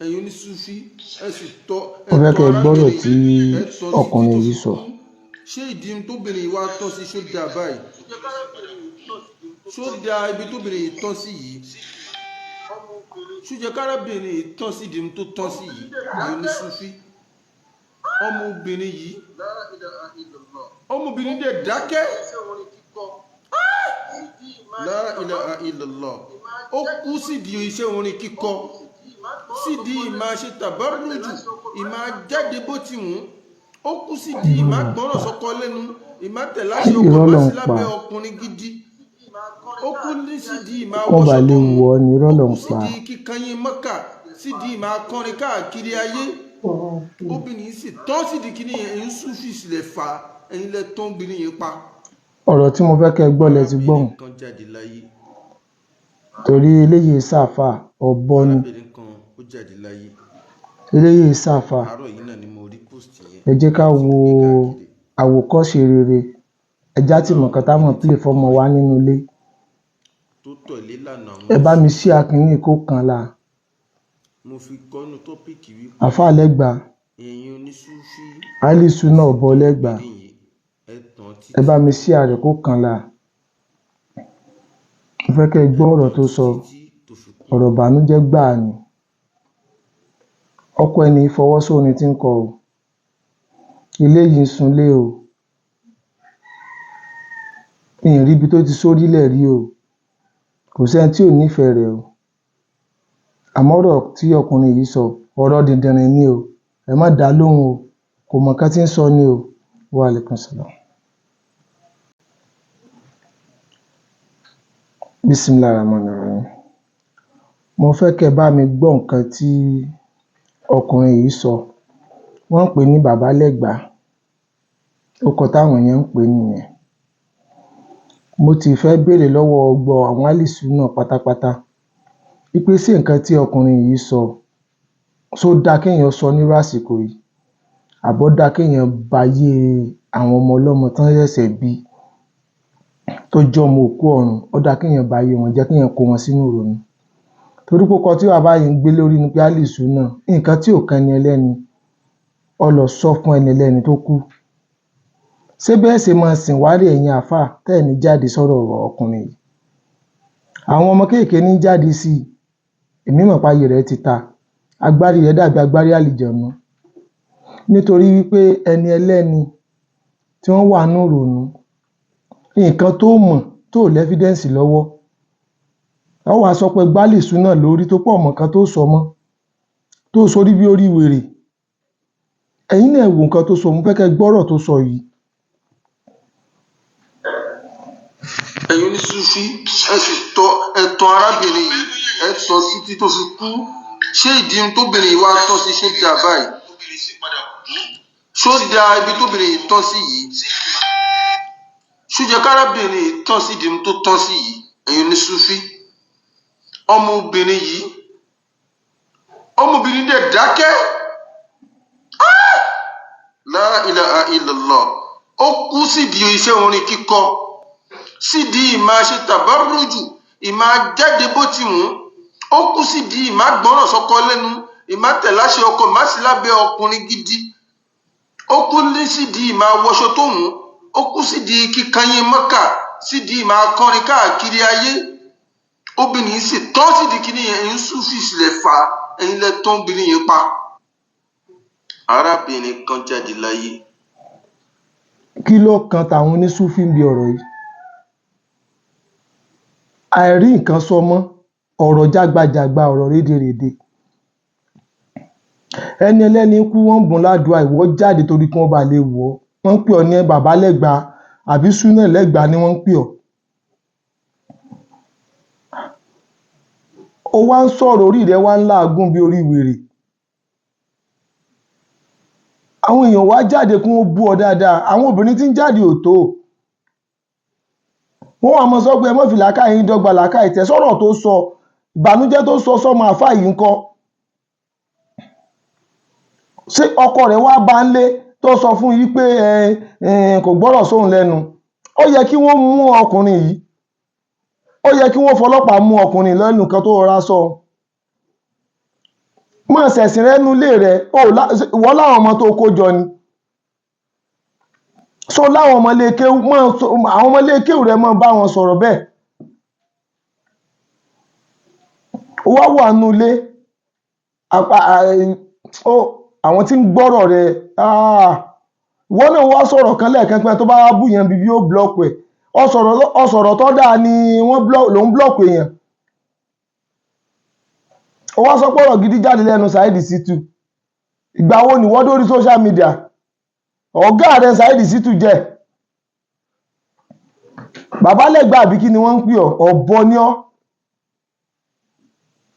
Ẹ̀yin onísúfí, ẹ sì tọ́ Mo ẹ fẹ́ tọ́ kẹ́ ẹ gbọ́rọ̀ arábìnrin tí yìí, ẹ tọ́ títí ọkùnrin tó yìí fi sọ. kú. Ṣé ìdí tóbìnrin yìí wá tọ́ sí ṣó dáa báyìí? Ṣó dáa ibi tóbìnrin yìí tọ́ sí yìí? Ṣó jẹ́ kárábìnrin yìí tọ́ sí ìdí tó tọ́ sí yìí? Ẹ̀yin onísúfí, ọmọbìnrin yìí, ọmọbìnrin dẹ̀ dákẹ́. La ilaha illallah. Ó kú sídìí iṣẹ́ orin kíkọ, sídìí ìmáa ṣe tàbárùjù, ìmáa jáde bó ti wù ú. Ó kú sídìí ìmáa gbọ́ràn sọ́kọ lẹ́nu, ìmáa tẹ̀láṣẹ ọkọ Irọ́ má ló ń sí pa. lábẹ́ ọkùnrin gidi. Ó kú ní sídìí ìmáa Kán wọṣọ ba lè tó wù ú. wọ̀ ọ́ ni irọ́ Ó ló kú ń pa. sídìí kíkanyín mọ́kà, sídìí ìmáa kọrin káàkiri ayé. Obìnrin yìí sì tọ́ sídìí kíní yẹn, ẹ̀yin súfì sì lè fà á, ẹ̀yin lẹ tán obìnrin yẹn pa. Ọ̀rọ̀ tí mo fẹ́ kẹ́ ẹ gbọ́ lẹ ti gbọ́ Arábìnrin hùn. kan jáde láyé. Torí eléyìí ṣàáfà ọ̀bọ ni. Arábìnrin kan ó jáde láyé. Eléyìí ṣàáfà. Àárọ̀ yìí náà ni mo rí post yẹn Ẹ jẹ́ ká tí ń wo gbé káàkiri. àwòkọ́ṣe rere. Ẹ já Nínú tí mọ̀ àwọn nǹkan táwọn obìnrin tí play ń fọ́mọ kọrin wa nínú ilé. tó tẹ̀lé ìlànà àwọn Ẹ bá mi onísúfí. share kínní kó kan la. Mo fi kọ́nu tọ́pìkì wípé Àáfàá Lẹ́gba, ẹ̀yin onísúfí, Áìlìsúnà ẹ sì ọ̀bọ tán Lẹ́gba. obìnrin yìí, ẹ tàn Ẹ bá títí, mi share rẹ̀ kó kan la. Mo fẹ́ kẹ́ ẹ ẹ gbọ́ ọ̀rọ̀ tàn tó sọ. títí tó fi kú. Ọ̀rọ̀ ìbànújẹ́ gbáà ni. Ọkọ ẹni yìí fọwọ́ sórin tí ń kọ o. Eléyìí ń sunlé o. Mi ì ríbi tó ti sórílẹ̀ rí o. Kò sẹ́ni tí ò nífẹ̀ẹ́ rẹ̀ o. Àmọ́ ọ̀rọ̀ tí ọkùnrin yìí sọ, ọ̀rọ̀ dìndìnrìn ni o. Ẹ má dàá lóhùn o. Kò mọ̀ nǹkan tí ń sọ ni o. Wa alaikum salam. Bismillahir Rahmanir Rahim. Mo fẹ́ kẹ́ ẹ bá mi gbọ́ nǹkan tí ọkùnrin yìí sọ. Wọ́n ń pè é ní Bàbá Lẹ́gba. Orúkọ táwọn èèyàn ń pè é nìyẹn. Mo ti fẹ́ béèrè lọ́wọ́ gbogbo àwọn Áìlìsúnà pátápátá wípé ṣé nǹkan tí ọkùnrin yìí sọ, ṣó dáa kéèyàn sọ nírú àsìkò yìí? Àbó dáa kéèyàn bayé àwọn ọmọ ọlọ́mọ tán ṣẹ̀ṣẹ̀ bí tó jọ́mọ òkú ọ̀run, ó dáa kéèyàn bayé wọn jẹ́, kéèyàn kó wọn sínú ìrònú. Torí pé orúkọ tí bàbá yìí ń gbé lórí ni pé Áìlìsúnà, nǹkan tí ò kan ẹni ẹlẹ́ni, ó lọ sọ fún ẹni ẹlẹ́ni tó kú. Ṣé bẹ́ẹ̀ ṣe máa sìn wá rèé ẹ̀yin àáfàá tẹ́ ẹ̀ ní jáde sọ́rọ̀ ọkùnrin yìí? Àwọn ọmọ kéékèèké ní jáde sí i. Èmi mọ̀ páyé rẹ̀ ti ta. Agbárí rẹ̀ dàbí agbárí àlìjànú. Nítorí wípé ẹni ẹlẹ́ni tí wọ́n wà nínú ìrònú, nǹkan tó mọ̀ tó lẹ́fídẹ́ǹsì lọ́wọ́, ó wàá sọ pé gbálìsúnà lórí tó pọ̀ mọ̀ nǹkan tó sọ mọ́, tó sorí bí orí wèrè. Ẹ̀yin náà ẹ wo nǹkan tó sọ, mo fẹ́ kẹ́ ẹ gbọ́rọ̀ tó sọ yìí. Ẹ̀yin onísúfí, ẹ sì tọ́ ẹ tàn arábìnrin yìí, ẹ tọ́ títí tó fi kú. Ṣé ìdí tóbìnrin yìí wá tọ́ sí ṣó dáa báyìí? Ṣó dáa ibi tóbìnrin yìí tọ́ sí yìí? Ṣó jẹ́ kárábìnrin yìí tọ́ sí ìdí tó tọ́ sí yìí? Ẹ̀yin onísúfí, ọmọbìnrin yìí, ọmọbìnrin dẹ̀ dákẹ́. La ilaha illallah. Ó kú sídìí iṣẹ́ orin kíkọ, sídìí ìmáa ṣe tàbárùjù, ìmáa jáde bó ti wù ú. Ó kú sídìí ìmáa gbọ́ràn sọ́kọ lẹ́nu, ìmáa tẹ̀láṣẹ ọkọ, má sí lábẹ́ ọkùnrin gidi. Ó kú ní sídìí ìmáa wọṣọ tó wù ú. Ó kú sídìí kíkanyín mọ́kà, sídìí ìmáa kọrin káàkiri ayé. Obìnrin yìí sì tọ́ sídìí kíní yẹn, ẹ̀yin súfì sì lè fà á, ẹ̀yin lẹ tán obìnrin yẹn pa. Arábìnrin kan jáde láyé. Kí ló kan tàwọn onísúfí níbi ọ̀rọ̀ yìí? Àìrí nǹkan sọ mọ́, ọ̀rọ̀ jágbajàgba, ọ̀rọ̀ rédèrèdè. Ẹni ẹlẹ́ni kú, wọ́n ń bùn ládùúà, ìwọ jáde torí kí wọ́n bá lè wò ọ́. Wọ́n ń pè ọ́ ní Bàbá Lẹ́gba àbí Súnà Lẹ́gba ni wọ́n ń pè ọ́. Ó wá ń sọ̀rọ̀ orí rẹ̀ wá ń làágùn bí orí wèrè. Àwọn èèyàn wá jáde kí wọ́n bú ọ dáadáa. Àwọn obìnrin tí ń jáde ò tó. Wọ́n wá máa sọ pé ẹ má fi làákàyè yín dọ́gba làákàyè tẹ̀ sọ̀rọ̀ tó sọ, ìbànújẹ́ tó sọ sọ́mọ àáfàá yìí ńkọ́. Ṣé ọkọ rẹ̀ wá bá ń lé tó sọ fún yín pé ẹ kò gbọ́rọ̀ sóun lẹ́nu? Ó yẹ kí wọ́n mú ọkùnrin yìí. Ó yẹ kí wọ́n fọlọ́pàá mú ọkùnrin lẹ́nu kan tó rọra sọ. Máa ṣẹ̀sìn rẹ nínú ilé rẹ. Ìwọ láwọn ọmọ tó kó jọ ni, so láwọn ọmọ ilé kéwú, àwọn ọmọ ilé kéwú rẹ máa bá wọn sọ̀rọ̀ bẹ́ẹ̀. Ó wá wà nínú ilé, àwọn tí ń gbọ́rọ̀ rẹ, ìwọ náà wá sọ̀rọ̀ kan lẹ́ẹ̀kan pé tó bá wá búyàn bíbí ó blọ́ọ̀kù ẹ̀. Ọ sọ̀rọ̀ tó dáa ni wọ́n ló ń blọ́ọ̀kù èèyàn. Ó wá sọ pé ọ̀rọ̀ gidi jáde lẹ́nu Saheed Shittu. Ìgbà wo ni wọ́n dórí social media? Ọ̀gá rẹ̀ Saheed Shittu jẹ́ bàbá lẹ́gbàá àbí kí ni wọ́n ń pè ọ́? Ọ̀bọ ni ọ́.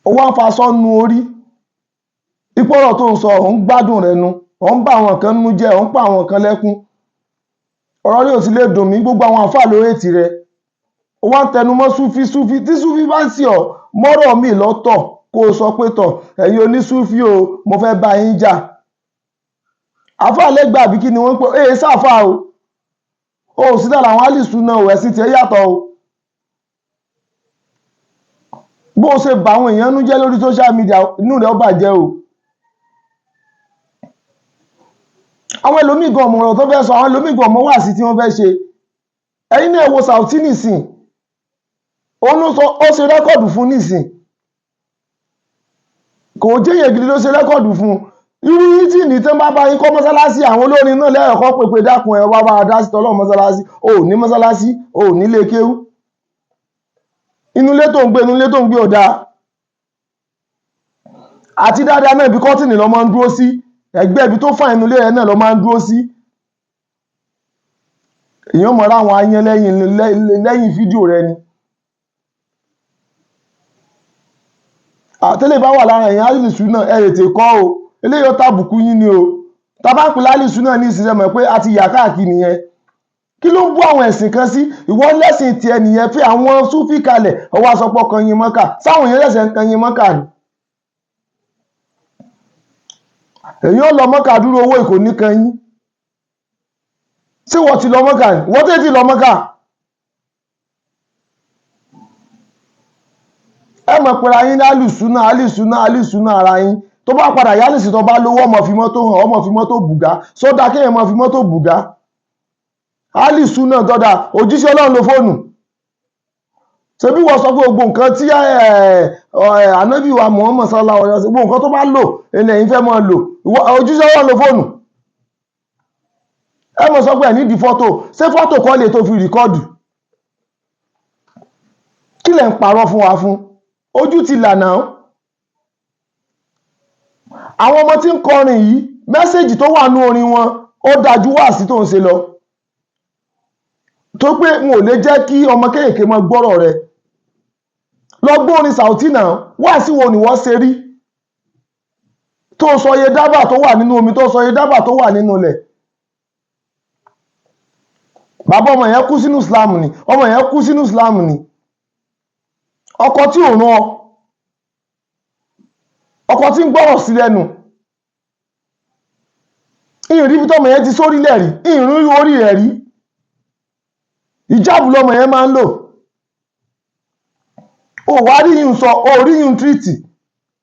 Ó wá ń fa sọ́nu orí ipò ọ̀rọ̀ tó ń sọ, òun gbádùn rẹ̀ nu, òun bá àwọn kan nínú jẹ́, òun pa àwọn kan lẹ́kún. Ọ̀rọ̀ rí ò sì lè dùn mí. Gbogbo àwọn àfáà lórí ètì rẹ̀, ó wá ń tẹnu mọ́ súfí súfí. Tí súfí bá ń sì ọ́ mọ́rọ̀ mi lọ́tọ̀, kó o sọ pé tọ̀, ẹ̀yin onísúfí o, mo fẹ́ bá yín jà. Àfáà lẹ́gbàá àbí kí ni wọ́n ń pè é? Sáfà o, ò sí lára àwọn alìsúná o, ẹ̀sìn tiẹ̀ yàtọ̀ o. Bó o ṣe bà àwọn èèyàn nú jẹ́ lórí social media, inú rẹ̀ ó bàjẹ́ o. Àwọn ẹlòmíì gan ọmọ ọ̀rọ̀ tó fẹ́ sọ, àwọn ẹlòmíì gan ọmọ wàásí tí wọ́n fẹ́ ṣe. Ẹ̀yin náà wo Saoty nìsín, òun ló sọ ó ṣe rẹ́kọ̀dù fún nìsín, kò jẹ́yẹ̀ gidi ló ṣe rẹ́kọ̀dù fún. Irú yín tí ní tán bá bá yín kọ́ mọ́sálásí, àwọn olórin náà lẹ́ẹ̀kọ́ pépé, dákun ẹ wá bá a dá sí tọ́lọ́ mọ́sálásí. Ò ní mọ́sálásí, ò nílé kéwú, inú ilé tó ń gbé, inú ilé tó ń gbé ò dáa. Àti dáadáa náà, ibi kọ́tìnì lọ máa ń dúró sí, ẹgbẹ́ ibi tó fà inú ilé rẹ̀ náà lọ máa ń dúró sí. Èèyàn mọ̀ ráwọn ayán lẹ́yìn lẹ́yìn fídíò rẹ ni. Àtẹ́lẹ̀ bá wà lára èèyàn alìsù náà, ẹ tètè kọ́ o, eléyìí ó tàbùkù yín ni o. Tá bá pè lálìsù náà ní ìsinsẹ́ mọ̀ pé a ti yà káàkiri nìyẹn. Kí ló ń bú àwọn ẹ̀sìn kan sí? Ìwọ lẹ́sìn tiẹ̀ nìyẹn, fi àwọn súfì kalẹ̀, ọwọ́ aṣọpọ̀ kan yín mọ́kà sáwọn èèyàn lẹ́sẹ̀ ń kan yín mọ́kà ni. Èyí ó lọ mọ́kà dúró owó ìkò ní kan yín. Ṣé wọ́n ti lọ mọ́kà ni? Wọ́n tètè lọ mọ́kà. Ẹ mọ̀ pé ara yín ní alùsùnà alùsùnà alùsùnà ara yín. Tó bá padà yá nìsín, tó bá lówó, ọmọ fi mọ́tò hàn, ọmọ fi mọ́tò bùgá. Sódà kéèyàn mọ́ fi mọ́tò bùgá? Alùsùnà dọ́dà òjíṣẹ́ Ọlọ́run ló fóònù. Ṣebí wọ́n sọ pé gbogbo nǹkan tí ànábì wa Muhammad sallallahu alaihi wasallam, gbogbo nǹkan tó bá lò ilẹ̀ yìí fẹ́ máa lò, òjíṣẹ́ Ọlọ́run ló fóònù. Ẹ mọ̀ sọ pé ẹ̀ nídìí fọ́tò. Ṣé fọ́tò kọ́ lè tó fi rìkọ́dù? Kí lẹ̀ ń parọ́ fún wa fún? Ojú ti là náà. Àwọn ọmọ tí ń kọrin yìí, mẹ́sẹ̀jì tó wà ní orin wọn ó dájú wáàsí tó ń ṣe lọ, tó pé wọn ò lè jẹ́ kí ọmọ kéèké mọ gbọ́rọ̀ rẹ̀. Lọ gbọ́ orin Saoty náà, wáàsí wo ni wọ́n ṣe rí tó sọ iye dábà tó wà nínú omi, tó sọ iye dábà tó wà nínú ilẹ̀? Bàbá ọmọ yẹn kú sínú Islam ni, ọmọ yẹn kú sínú Islam ni. Ọkọ tí ò rán ọ, ọkọ tí ń gbọ́rọ̀ sí lẹ́nu, ìrìn ibi tọ́mọ yẹn ti sórí lẹ̀ rí, ìrìn orí rẹ̀ rí. Ìjáàbù lọmọ yẹn máa ń lò. Ó wá rí yìí sọ, ó rí yìí tírìtì,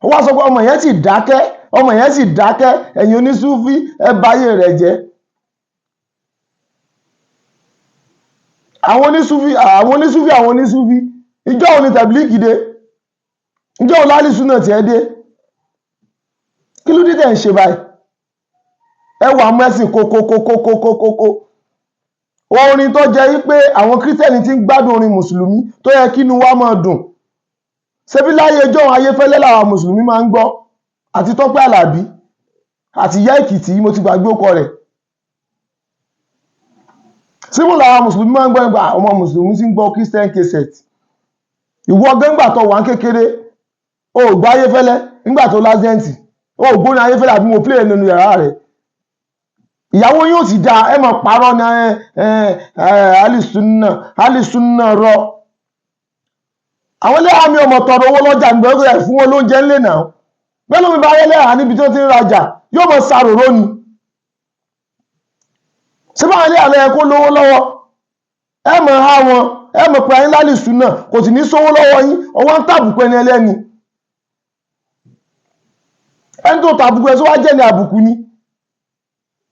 ó wá sọ pé ọmọ yẹn sì dákẹ́, ọmọ yẹn sì dákẹ́. Ẹ̀yin onísúfí, ẹ báyé rẹ̀ jẹ́. Àwọn onísúfí, àwọn onísúfí, àwọn onísúfí, ìjọ òní tẹ̀blíkì dé? Ìjọ òní alìsúnà tiẹ̀ dé? Kí ló dé tẹ̀ ń ṣe báyìí? Ẹ wà mú ẹ̀sìn kókókókókókókó. Orin tó jẹ́ wípé àwọn kírísítẹ́nì ti ń gbádùn orin mùsùlùmí tó yẹ kí inú wa máa dùn. Ṣebí láyé ọjọ́ Ayéfẹ́lẹ́ làwọn mùsùlùmí máa ń gbọ́, àti Tọ́pẹ́ Àlàbí àti Ìyá Èkìtì, mo ti gbàgbé ọkọ rẹ̀. Síbò làwọn mùsùlùmí máa ń gbọ́ nípa ọmọ mùsùlùmí tí ń gbọ́ Christian cassette. Ìwọ gẹ́ngbà tó wà ń kékeré, o ò gbọ́ Ayéfẹ́lẹ́ nígbà tó lásẹ̀ǹtì, o ò gbóná Ayéfẹ́lẹ́ àbí mo play nínú yàrá rẹ̀. Ìyàwó yóò sì dáa, ẹ mọ̀ parọ́ ní alìsúnà alìsúnà rọ. Àwọn ẹlẹ́hàá mi ọmọ tọrọ owó lọ́jà nígbà tó yẹ fún wọn lóúnjẹ ńlẹ̀ náà. Bẹ́ẹ̀ lómi bá ẹlẹ́hàá níbi tó ti ń rajà, yóò mọ̀ sàròró ni. Ṣé báwọn ẹlẹ́hàá lẹ́yẹ kó lówó lọ́wọ́? Ẹ mọ̀ ha wọn, ẹ mọ̀ pé ayé lálìsúnà kò sì ní sówó lọ́wọ́ yín, ọwọ́ ń tàbùkù ẹni ẹlẹ́ni. Ẹni tó tàbùkù ẹ̀ tó wá jẹ́ ní àbùkù ni.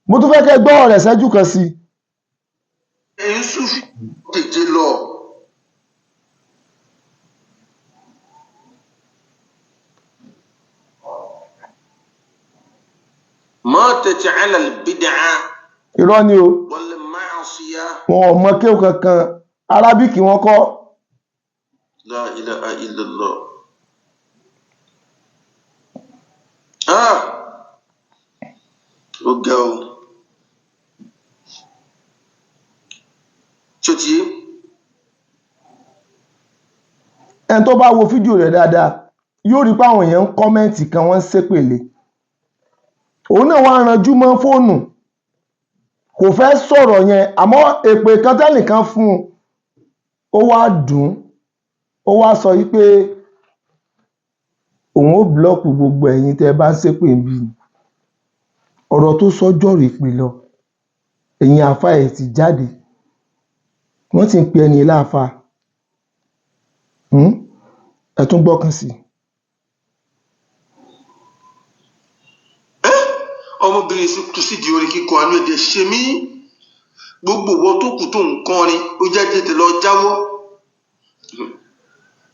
Mo tún fẹ́ kẹ́ gbọ́ ọ̀rẹ́ ṣẹ́jú kan sí i. Ẹ̀yin Súfì tètè lọ. Matat ala al-bid'a Irọ́ ni o. wal ma'siyah. Wọn ò mọ kéwù kankan, arábíkì wọn kọ́. La ilaha illallah. Ah, ó ga o. Ṣó ti yé? Ẹni tó bá wo fídíò rẹ̀ dáadáa yóò rí pé àwọn èèyàn ń comment kan, wọ́n ń ṣépèlé. Òun náà wá ranjú mọ́ fóònù, kò fẹ́ sọ̀rọ̀ yẹn, àmọ́ èpè kan tẹ́nìkan fún un ó wá dùn ún, ó wá sọ yí pé òun ó block gbogbo ẹ̀yin tẹ́ ẹ bá ń ṣépè ń bí ni. Ọ̀rọ̀ tó sọ jọ̀rọ̀ èpè lọ. Ẹ̀yin àáfàá ẹ̀ ti jáde, wọ́n sì ń pe ẹni láàfáà. Ẹ tún gbọ́kàn sí i. Ọmọbìnrin sì kú sídìí orin kíkọ, àánú ẹ̀dẹ̀ ṣe mí. Gbogbo ìwọ tó kù tó ń kọrin, ó jẹ́ tètè lọ jáwọ́.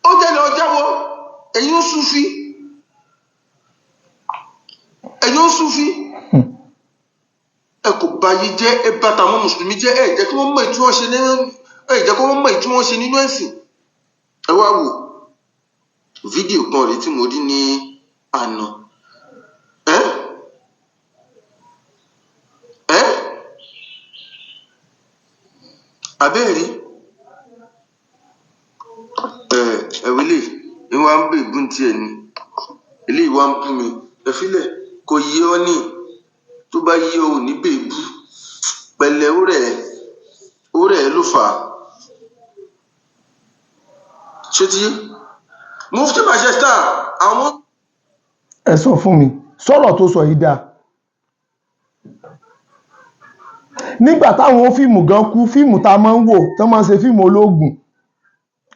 Ó jẹ́ lọ jáwọ́. Ẹ̀yin ó Súfì. Ẹ̀yin ó Súfì. Ẹ kò bá yí jẹ́, ẹ bá tàwọn mùsùlùmí jẹ́, ẹ jẹ́ kí wọ́n mọ̀ èyí tí wọ́n ṣe nínú, ẹ jẹ́ kí wọ́n mọ̀ èyí tí wọ́n ṣe nínú ẹ̀sìn. Ẹ wá wò fídíò kan rèé tí mo rí ní àná. Ẹ́ ẹ́ àbẹ́ẹ̀rí ẹ ẹ̀wí lè ń wá ń bè gún tiẹ̀ ni, eléyìí wá ń bú mi. Ẹ fílẹ̀ kò yé ọ ní, tó bá yé ọ ò ní bèbú pẹ̀lẹ́, ó rẹ̀ ẹ́, ó rẹ̀ ẹ́ ló fà á. Ṣé ti yé? Mufti Manchester àwọn. Ẹ sọ fún mi, sọ̀rọ̀ tó sọ yìí dáa? Nígbà táwọn fíìmù gan kú, fíìmù tá a máa ń wò tán máa ń ṣe fíìmù ológun,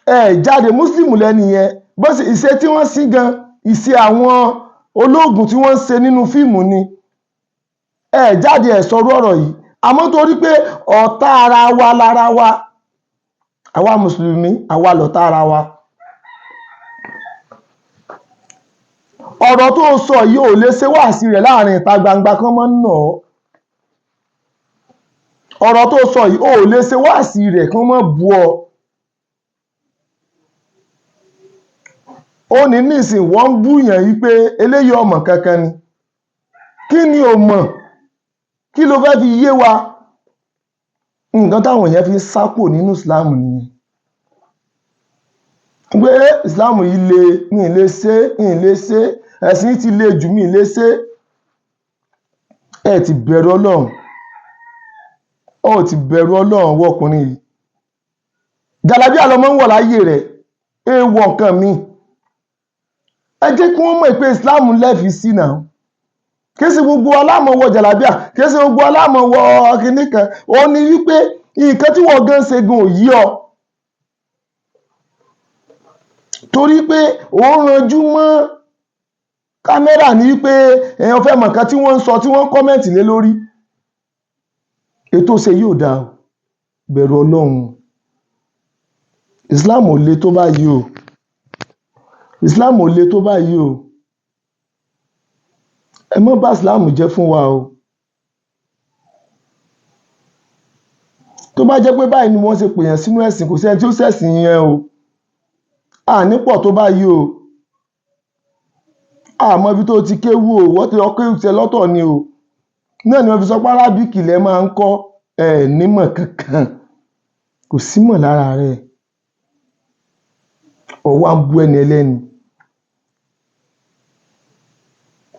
ẹ jáde mùsùlùmí lẹ́nu yẹn, bó ṣe ìṣe tí wọ́n sí gan, ìṣe àwọn ológun tí wọ́n ń ṣe nínú fíìmù ni. Ẹ jáde ẹ sọrú ọ̀rọ̀ yìí, àmọ́ torí pé ọ̀tá ara wa lára wa, àwa mùsùlùmí àwa lọ̀tá ara wa. Ọ̀rọ̀ tó sọ yìí ò lè ṣe wáàsí rẹ̀ láàrin ìta gbangba kán mọ́ nà ọ́. Ọ̀rọ̀ tó sọ yìí ò lè ṣe wáàsí rẹ̀ kán mọ́ bú ọ. Ó ní nísìn wọ́n ń búyàn yí pé eléyìí ọmọ kankan ni. Kí ni ò mọ̀? Kí ló fẹ́ fi yé wa? Nǹkan táwọn èèyàn fi ń sá kúrò nínú ìsìláàmù nìyẹn. Pé ìsìláàmù yìí le, mi ì lè ṣe, mi ì lè ṣe, ẹ̀sìn yìí ti le jù, mi ì lè ṣe. Ẹ ti bẹ̀rù Ọlọ́run. Ó ti bẹ̀rù Ọlọ́run wọkùnrin yìí. Jàlábíà lọmọ ń wọ̀ láyé rẹ̀, èèwọ̀ nǹkan mi. Ẹ jẹ́ kí wọ́n mọ̀ pé ìsìláàmù lẹ́fìí sí náà. Kìí ṣe gbogbo aláàmọ̀ wọ jàlábíà, kìí ṣe gbogbo aláàmọ̀ wọ kinní kan. Ó ní wípé nǹkan tí wọ́n gan ṣe gan ò yí ọ. Torí pé ó ń ranjú mọ́ kámẹ́rà ní wípé èèyàn fẹ́ mọ̀ nǹkan tí wọ́n ń sọ, tí wọ́n ń kọ́mẹ̀ntì lé lórí. Ètò ṣe yóò dáa o, bẹ̀rù Ọlọ́run. Islam ò le tó báyìí o. Islam ò le tó báyìí o. Ẹ má bà Islam jẹ́ fún wa o. Tó bá jẹ́ pé báyìí ni wọ́n ṣe pèèyàn sínú ẹ̀sìn, kò sí ẹni tí ó ṣẹ̀sìn yẹn o. A ní pọ̀ tó báyìí o. A mọ ibi tó ti kéwú o, wọ́n ti lọ kéwú tiẹ̀ lọ́tọ̀ ni o. Náà ni wọ́n fi sọ pé Arábíkì lẹ máa ń kọ́, ẹ nímọ̀ kankan. Kò símọ̀ lára rẹ̀. Ó wá ń bú ẹni ẹlẹ́ni.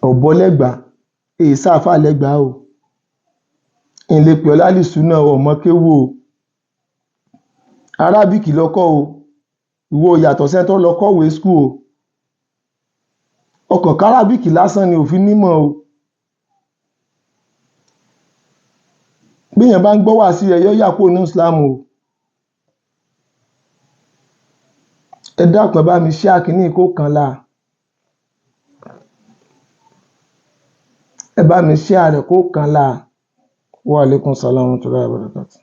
Ọ̀bọ lẹ́gbàá, èè sáàfáà lẹ́gbàá o. N lè pè ọ́ lálìsúnà o, ọ̀mọ kéwú o. Arábíkì lọ kọ́ o. Ìwọ ò yàtọ̀ sẹ́ni tó lọ kọ́wé school o. Ọkàn kárábíkì lásán ni ò fi nímọ̀ o. Béèyàn bá ń gbọ́ wàásí rẹ̀ yóò yà kúrò nínú Islam o. Ẹ dákun, ẹ bá mi share kiní yìí kó kàn án láa. Ẹ bá mi share rẹ̀ kó kàn án láa. Wa alaikum salam wa rahmatullahi wa barakatuh.